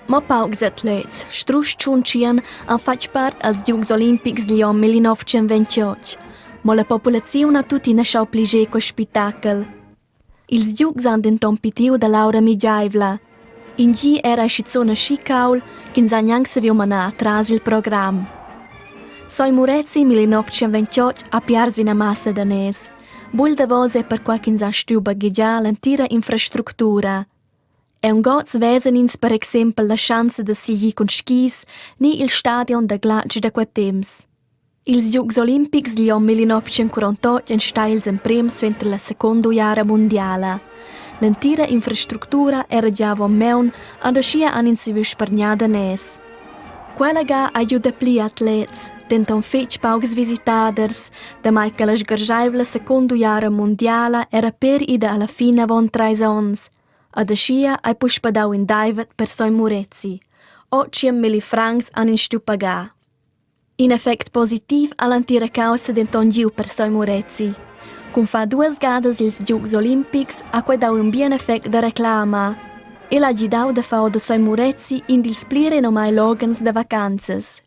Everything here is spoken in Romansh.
Mo paucs atlets, strusch tschuntschien, han fatg part als giugs olimpics digl onn 1928. Mo la populaziun ha tuttina schau pliger quei spectacel. Ils giugs han denton pitiu dall'aura migeivla. In gi era ei schizun aschi cauld ch'ins ha gnanc saviu manar atras il program. Sogn Murezi 1928 ha piars ina massa daners. Buc il davos ei perquei ch'ins ha stuiu baghegiar l'entira infrastructura. Aunc oz vesan ins per exempel la schanza da siglir cun skis ni il stadion da glatsch da quei temps. Ils giugs olimpics digl onn 1948 ein stai ils emprems suenter la secunda uiara mundiala. L'entira infrastructura era gia avon maun ed aschia han ins saviu spargnar daners. Quella ga ha giu dapli atlets, denton fetg paucs visitaders, damai che la sgarscheivla secunda uiara mundiala era pér ida alla fin avon treis onns. Ed aschia hai puspei dau in deivet per sogn Murezi. 800 francs han ins stuiu pagar. In effect positiv ha l'entira caussa denton giu per Sogn Murezi. Cun far duas gadas ils giugs olimpics ha quei dau in bien effect da reclama. El ha gidau da far da Sogn Murezi in dils pli renomai loghens da vacanzas.